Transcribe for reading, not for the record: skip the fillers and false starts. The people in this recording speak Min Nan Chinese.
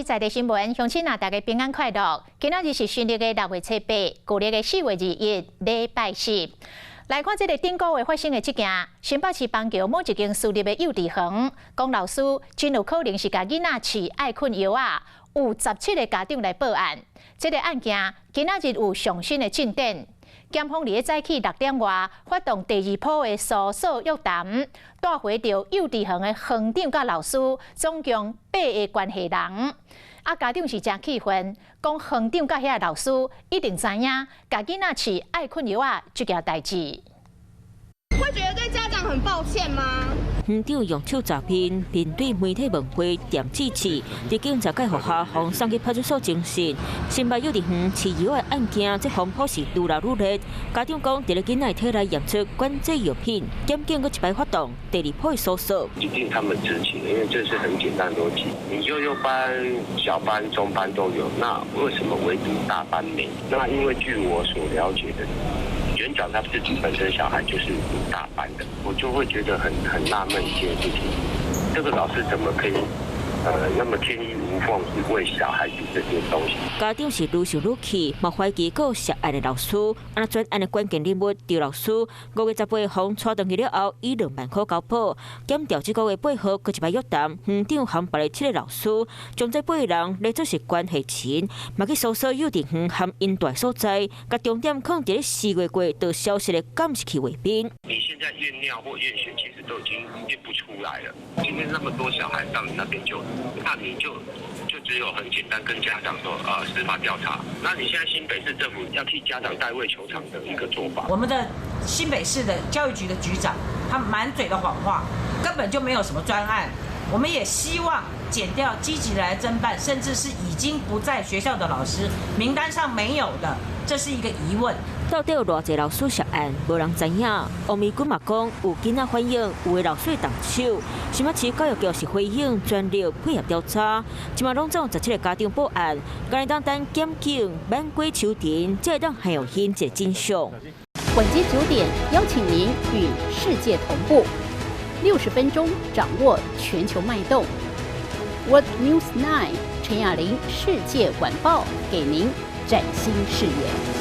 在地新聞，鄉親啊，大家平安快樂。今仔日是新曆的6月7日，舊曆的4月21，禮拜四。來看這个頂個月發生的這件，新北市板橋某一間私立的幼稚園，講老師真有可能是共囡仔飼愛睏藥仔，有17個家長來報案。這个案件今仔日有上新的進展。檢方佇咧早起6點外發動第二波的搜索約談，帶回著幼稚園的園長佮老師，總共八个關係人。啊，家長是誠氣憤，講園長佮遐个老師一定知影，共囡仔飼愛睏藥仔這件代誌。會覺得對家長很抱歉嗎？園長用手詐騙，面對媒體問話點支持，佇警察介護下，予送去派出所偵訊。新北幼稚園飼藥的案件，這風波是愈來愈熱。家長講，佇咧囡仔體內驗出管制藥品，檢警閣一擺發動第二波搜索。一定他們知情，因為這是很簡單邏輯。你幼幼班、小班、中班都有，那為什麼唯獨大班沒？那因為據我所了解的，園長他自己本身小孩就是讀大班的，我就會覺得很納悶一件事情，這個老師怎麼可以那麼天衣無縫，只為小孩子這些東西？家長是愈想愈氣，嘛懷疑閣有涉案的老師。按怎專案的關鍵人物張老師，5月18予帶轉去了後，以2萬塊交保。檢調這個月8號閣一擺約談，園長和別的七个老師，將這八个人列做是關係人，嘛去搜索幼稚園和𪜶蹛所在，共重點囥佇咧4月過就消失的監視器畫面。你現在驗尿或驗血，其實都已經驗不出來了。今天那麼多小孩到你那邊就，那你就只有很簡單跟家長說，司法調查。那你現在新北市政府要替家長代位求償的一個做法。我們的新北市的教育局的局長，他滿嘴的謊話，根本就沒有什麼專案。我們也希望檢調積極來偵辦，甚至是已經不在學校的老師名單上沒有的，這是一個疑問。到底有偌濟老師涉案，無人知影。王美君嘛講，有囡仔反映有的老師動手，新北市教育局是回應全力配合調查。這馬攏總17個家長報案，干焦會當等檢警挽過秋田，才會當還有現一個真相。晚間9點，邀請您與世界同步，60分鐘掌握全球脈動。World News 9 陳雅玲世界晚報，給您嶄新視野。